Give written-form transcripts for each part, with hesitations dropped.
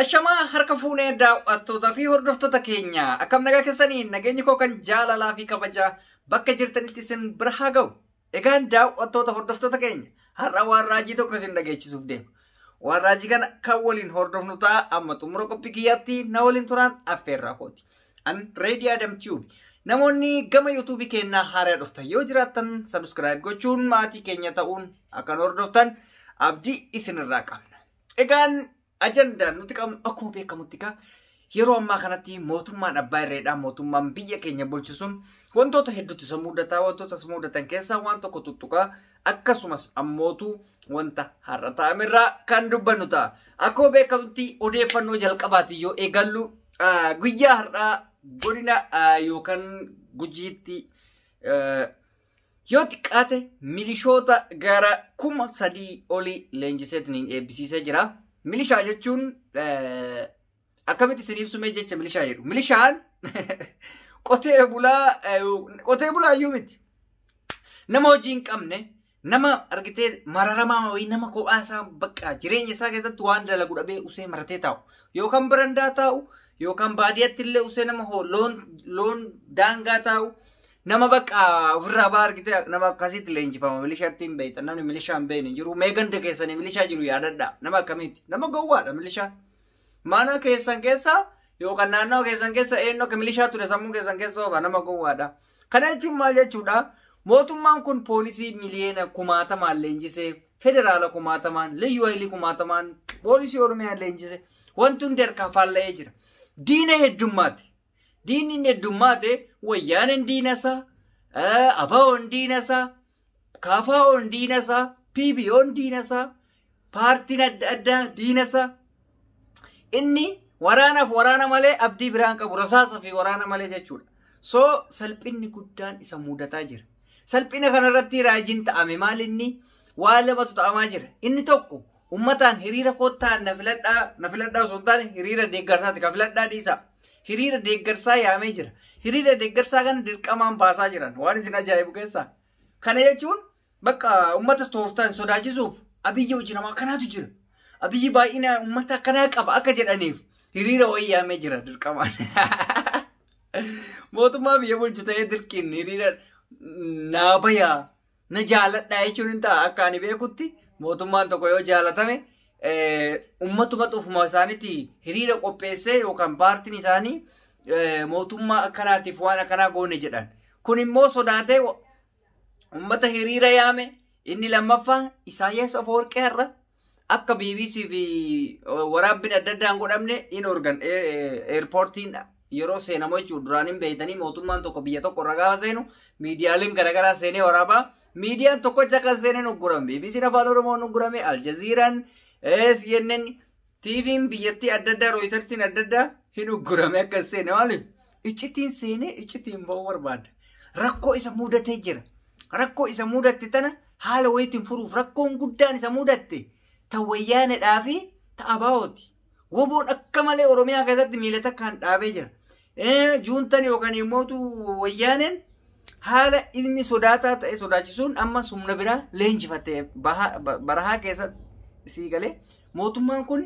Ashamaa harka fuunee daawwattootaa fi hordoftoota keenya akkam nagaa keessanii nageenyi koo kan jaalalaa fi kabajaa bakka jirtanitti isin bira haa ga'u. Egaan daawwattoota hordoftoota keenya har'a waan raajii tokko isin dhageechisuuf deema. Waan raajii kana kan waliin hordofnu ta'a amma xumura qophii kiyyaatti na waliin turaan affeerraa kooti. An Reedii Adam Tube. Namoonni gama yuutuubii keenyaa haaraa dhuftan yoo jiraattan subscribe gochuun maatii keenya ta'uun akkan hordoftan abdii isinirraa qabna. Egaan ajandaan nuti qabnu akkuma beekamutti kaa yeroo ammaa kanatti mootummaan abbaa irreedhaa mootummaan biyya keenya bulchu sun wantoota hedduutu isa mudataa wantoota isa mudatan keessaa waan tokko tuttuqaa akkasumas ammootu wanta har'a ta'amerraa kan dubbannu ta'a. Akkuma beekamutti odeeffannoo jalqabaati yoo eegallu guyyaa har'aa godina yookaan Gujiitti yoo xiqqaate milishoota gara 3000 olii leenjiseetiin eebbisiisee jira. Milishaa jechuun akkamitti isin ibsumee jecha milishaa jedhu. Milishaan qotee bulaa iyyuu miti. Nama hojii hin qabne, nama argitee mararamaa wayii nama kophaa isaa bakka jireenya isaa keessatti waan dalagu dhabee usee maratee taa'u. Yookaan barandaa taa'u, yookaan baadiyyaatti illee usee nama loon daangaa taa'u. Nama bakka ofirraa ba'aa argitee nama akkasitti leenjifama. Milishaatti hin beektan. Namni milishaa hin beekne hin jiru. Mee ganda keessanii milishaa jiru yaadadhaa. Nama akkamiiti? Nama gowwaadha milishaan. Mana keessan keessa yookaan naannoo keessan keessa eenyu akka milishaa ture sammuu keessan keessa oofa nama gowwaadha. Kana jechuun maal jechuudha? Mootummaan kun poolisii miliyoona kumaatamaan leenjisee, federaala kumaatamaan, liyyuu hayilii kumaatamaan, poolisii Oromiyaa leenjisee wanti hundi harkaa faalla'ee jira. Diina heddummaate. Diinni inni heddummaate wayyaaneen diina isaa, ABO'n diina isaa, KFO'n diina isaa, PBO'n diina isaa, paartiin adda addaa diina isaa. Inni waraanaaf waraana malee abdii biraan qabu rasaasa fi waraana malee jechuudha. So salphinni guddaan isa mudataa jira. Salphina kanarratti raajiin ta'ame maal inni waan lamatu ta'amaa jira. Inni tokko uummataan hiriira kottaa na filadhaa osoo hin taane hiriira deeggarsaati ka filadhaa dhiisaa. Hiriira deeggarsaa yaamee jira. Hiriira deeggarsaa kana dirqamaan baasaa jiran waan isin ajaa'ibu keessaa. Kana jechuun bakka uummata tooftaan sodaachisuuf Abiyyi hojii namaa akkanaatu jira. Abiyyi baay'ina uummata akkanaa qaba akka jedhaniif hiriira wayii yaamee jira dirqamaan. Mootummaa biyya bulchu ta'ee dirqiin hiriira naa bayaa na jaaladhaa jechuun hin ta'a akka ani beekutti mootummaan tokko yoo jaalatame uummatuma xufuma isaaniitti hiriira qopheessee yookaan paartiin isaanii mootummaa akkanaatiif waan akkanaa goone jedhan. Kun immoo sodaatee uummata hiriira yaame inni lammaffaa Isaayyaas Afawarqee har'a akka BBC fi waraabbiin adda addaan godhamne in organ eerpoortiin yeroo seenamu jechuudha. Duraan hin beektanii mootummaan tokko biyya tokko irra gaafa seenu miidiyaaleen garaagaraa seenee waraabaa. Miidiyaan tokkocha akka seeneen uggurame. BBC'n afaan Oromoon uggurame, Aljazeeraan, CNN, TV'n biyyattii adda addaa, Rooyitersiin adda addaa hin uggurame akka seene maaliif? Iccitiin seenee iccitiin ba'uu barbaada. Rakkoo isa mudatee jira. Rakkoo isa mudatte tana haala wayiitiin furuuf rakkoon guddaan isa mudatte ta wayyaanedhaa fi ta ABO'ti. Woboon akka malee Oromiyaa keessatti miila takkaan dhaabee jira. Juuntan yookaan immoo wayyaaneen haala inni sodaataa ta'e sodaachisuun amma humna biraa leenjifatee barahaa keessatti sii galee mootummaan kun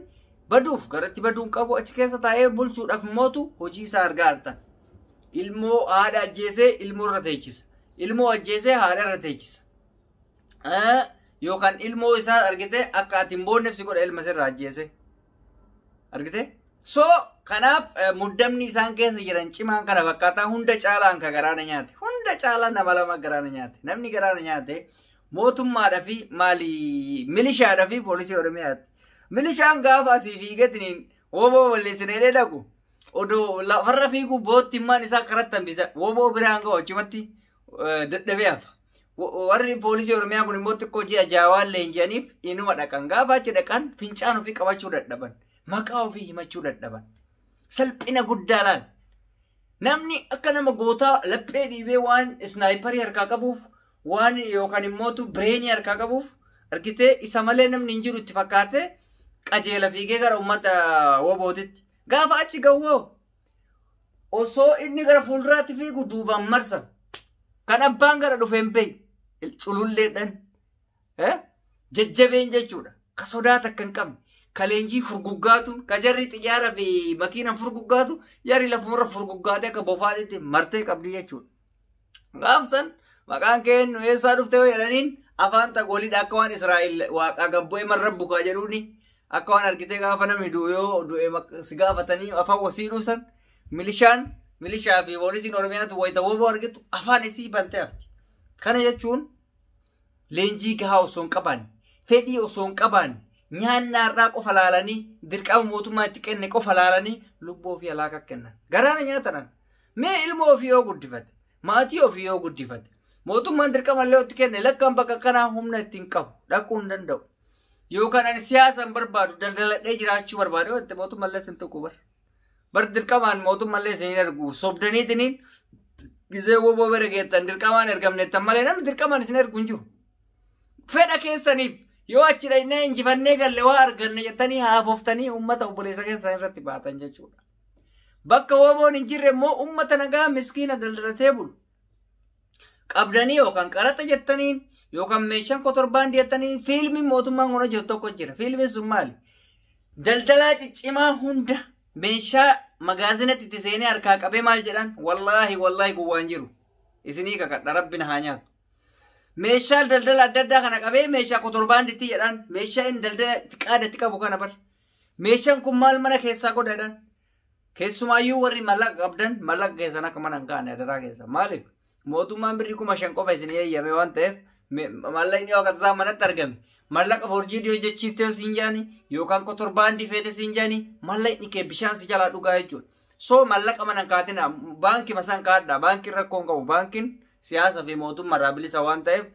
baduuf garatti baduun qabu achi keessa taa'ee bulchuudhaaf mootu hojii isaa argaa jirtan. Ilmoo haadha ajjeesee ilmoo irra teechisa. Ilmoo ajjeesee haadha irra teechisa. Yookaan ilmoo isaa argitee akka ati hin boonneef si godha ilma sirraa ajjeesee. Argitee? So kanaaf muddamni isaan keessa jiran cimaan kana fakkaataa hunda caalaan ka garaana nyaate. Hunda caalaan nama lama garaana nyaate. Namni garaana nyaate mootummaadhaa fi maali milishaadhaa fi poolisii Oromiyaati. Milishaan gaafa asii fiigatiniin woboo balleessinee dhaqu odoo lafarra fiiguu boottimmaan isaa karatti hambisa woboo biraan ga'u achumatti dadhabee hafa. Warri poolisii Oromiyaa kun immoo xiqqoo ji'a jaawaan leenji'aniif inuma dhaqan. Gaafa achi dhaqan fincaan ofii qabachuu dadhaban. Maqaa ofii himachuu dadhaban. Salphina guddaa laal. Namni akka nama gootaa laphee dhiibee waan isnaayiparii harkaa qabuuf waan yookaan immoo bireenii harkaa qabuuf argitee isa malee namni hin jiru itti fakkaate qajeela fiigee gara uummata wobootitti. Gaafa achi ga'u osoo inni gara fuulduraatti fiigu duubaan marsan. Kan abbaan gara dhufee hin beekne cululleedhaan jajjabeen jechuudha. Ka sodaata akka hin qabne. Ka leenjii furguggaatu, ka jarri xiyyaara fi makiinaan furguggaatu, jarri lafumarra furguggaatee akka bofaatitti martee qabdi jechuudha. Gaafsan maqaan keenyu eessaa dhufte yoo jedhaniin afaan tagooliidha akka waan Israa'el waaqaa gabbu'ee marra bukaa jedhuuni akka waan argitee gaafa namni du'u yoo du'e si gaafatanii afaan wasii dhufsan milishaan milishaa fi poolisiin Oromiyaatu wayita woboo argitu afaan isii bantee hafti. Kana jechuun leenjii gahaa osoo hin qabaanne, fedhii osoo hin qabaanne, nyaanna har'aa qofa laalanii, dirqama mootummaa itti kenne qofa laalanii lubbuu ofii alaaka kennan. Garaana nyaatanan. Mee ilmoo ofii yoo guddifate, maatii ofii yoo guddifate, mootummaan dirqama illee itti kenne lakkaan bakka kanaa humna ittiin qabu dhaquu hin danda'u. Yookaan ani siyaasa hin barbaadu daldaladhee jiraachuu barbaadu yoo jette mootummaa illee sin tuqu bar. Bar dirqamaan mootummaa illee isin hin ergu sobdaniitiniin gizee woboo bira geettan dirqamaan ergamneettan malee namni dirqamaan isin ergu hin jiru. Fedha keessaniif yoo achi dhaqnee injifannee galle waa arganne jettanii haafoftanii uummata obboleessa keessan irratti baatan jechuudha. Bakka woboon hin jirre immoo uummata nagaa miskiina daldalatee bulu. Qabdanii yookaan qaraxa jettaniin yookaan meeshaan kotorbaandii jettanii fiilmiin mootummaan kun hojjetu tokko jira. Fiilmiin sun maali? Daldalaa ciccimaa hunda meeshaa magaazinatti itti seenee harkaa qabee maal jedhan? Wallaahi wallaahi kun waan jiru. Isinii kakadha rabbi na haa nyaatu. Meeshaa daldala adda addaa kana qabee meeshaa kotorbaanditti jedhan meeshaa inni daldala qaadatti qabu kana bar. Meeshaan kun maal mana keessaa godha jedhan. Keessumaayyuu warri mallaqa qabdan mallaqa keessan akka mana hin kaane adaraa keessa. Maaliif? Mootummaan birrii 5,000 qofa isin eeyyame waan ta'eef mallaqni yoo akka manatti argame mallaqa forjiidii hojjechiiftee siin jaani yookaan kotorbaandii feete siin jaani mallaqni kee bishaan si jalaa dhugaa jechuudha. So mallaqa mana hin kaatina baankii masaan kaadhaa baankiin rakkoo hin qabu baankiin siyaasa fi mootummaa irraa bilisa waan ta'eef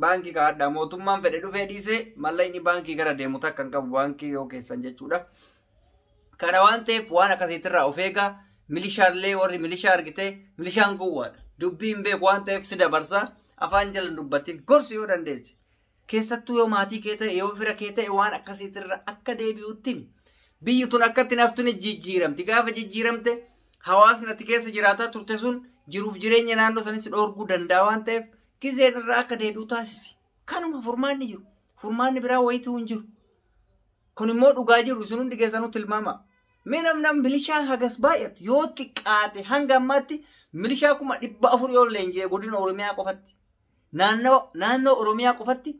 baankii kaadhaa mootummaan fedhe dhufee dhiisee mallaqni baankii gara deemu takka hin qabu baankii yoo keessan jechuudha. Kana waan ta'eef waan akkasiitirraa of eegaa milishaallee warri milishaa argite milishaan gowwaadha. Dubbii hin beeku waan ta'eef si dabarsa afaan jala dubbatin gorsi yoo dandeesse. Keessattuu yoo maatii kee ta'e yoo fira kee ta'e waan akkasiitirra akka deebi'utti himi. Biyyi tun akkatti naftuun jijjiiramti. Gaafa jijjiiramte hawaasni ati keessa jiraataa turte sun jiruuf jireenya naannoo sanis dhoorguu danda'a waan ta'eef gizeen irraa akka deebi'u taasisi. Kanuma furmaanni jiru. Furmaanni biraa wayituu hin jiru. Kun immoo dhugaa jiru isin hundi keessanuu tilmaama. Mee namni milishaa hagas baay'atu yoo xiqqaate hanga ammaatti milishaa 400,000 yoo leenji'e godina Oromiyaa qofatti. Naannoo Oromiyaa qofatti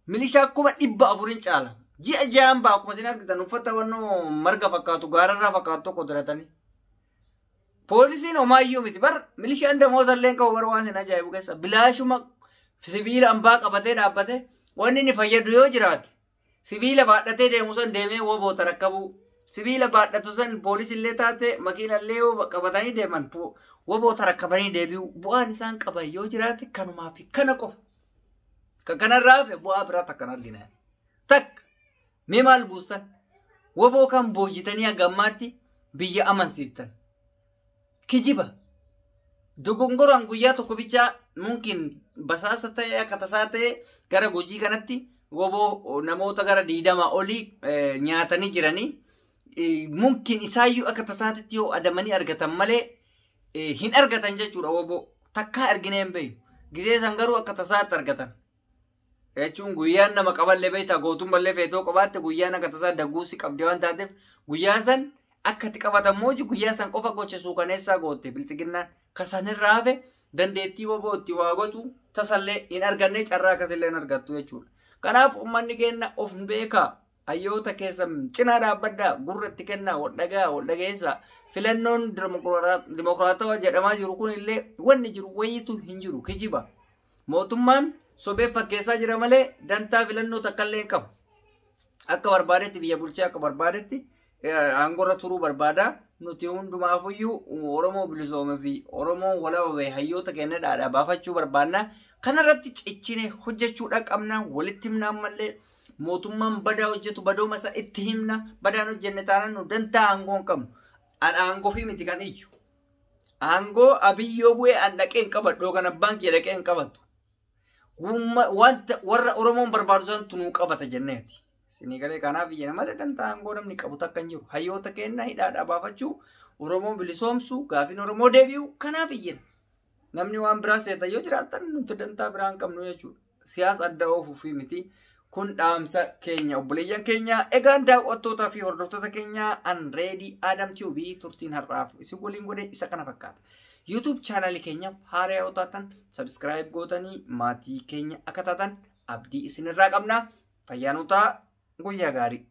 milishaa 400,000 caala. Ji'a ji'aan ba'a akkuma isin argitan uffata wannoo marga fakkaatu gaararraa fakkaatu tokko diratanii. Poolisiin homaayyuu miti bar milishaan damoosa illee qabu bar waan isin ajaa'ibu keessa bilaashuma sibiila ambaa qabatee dhaabbate wanni inni fayyadu yoo jiraate sibiila baadhatee deemu san deemee woboo tarakkabuu sibiila baadhatu san poolisillee taate makiinallee yoo qabatanii deeman woboo tarakkabanii deebi'u bu'aan isaan qaban yoo jiraate kanumaa fi kana qofa. Kan kanarraa hafe bu'aa biraa takka hin argine. Takka mee maal buustan? Woboo kan boojitanii haga ammaatti biyya amansiistan. Kijiba. Dogongoraan guyyaa tokko bichaa mungkin basaasa ta'e akka tasaa ta'e gara Gujii kanatti woboo namoota gara 20 olii nyaatanii jiranii mungkin isaayyuu akka tasaatitti yoo adamanii argatan malee hin argatan jechuudha woboo takkaa arginee hin beeknu. Gizee san garuu akka tasaatti argatan. Jechuun guyyaan nama qaballee beektaa gootummallee feetoo qabaatte guyyaan akka tasaa daguusi qabdi waan taateef guyyaan san akka itti qabatan mooji guyyaa san qofa gocha suukaneessaa goote biltsiginnaan kasanirraa hafe dandeettii woboo itti waa gotu tasallee hin arganne carraa akkasillee hin argattu jechuudha. Kanaaf uummanni keenya of beekaa hayyoota keessan cinaa dhaabbadhaa gurra itti kennaa wal dhagaa wal dhageessaa filannoon dimokiraatawaa jedhamaa jiru kun illee wanni jiru wayiitu hin jiru kijiba. Mootummaan sobee fakkeessaa jira malee dantaa filannoo takka illee hin qabu. Akka barbaadetti biyya bulchee akka barbaadetti aangorra turuu barbaada. Nuti hundumaafuyyuu Oromoo bilisoome fi Oromoo walaba bahe hayyoota keenya dhaadhaa baafachuu barbaanna. Kanarratti cichine hojjechuudha qabna. Walitti himna ammallee mootummaan badaa hojjetu badooma isaa itti himna. Badaan hojjenne taanaan nu dantaa aangoo hin qabnu. An aangoo fi miti kan iyyu. Aangoo abiyyoo bu'ee an dhaqee hin qabadhu yookaan abbaan kiyya dhaqee hin qabatu. Wanta warra Oromoon barbaadu santu nuu qabata jenneeti. Isinii galee kanaaf iyya malee dantaa aangoo namni qabu takka hin jiru. Hayyoota keenya hidhaadhaa baafachuu, Oromoo bilisoomsuu, gaafiin Oromoo deebi'u kanaaf iyya. Namni waan biraa seeta yoo jiraatan nuti dantaa biraa hin qabnu jechuudha. Siyaasa adda oofuu fi miti. Kun dhaamsa keenya obboleeyyan keenya. Egaan daawwattootaa fi hordoftoota keenya, an Reedii Adam Tube turtiin har'aaf isin waliin godhe isa kana fakkaata. YouTube chaanalii keenyaaf haaraa yoo taatan subscribe gootanii maatii keenya akka taatan abdii isinirraa qabna. Fayyaa nutaa, guyyaa gaarii.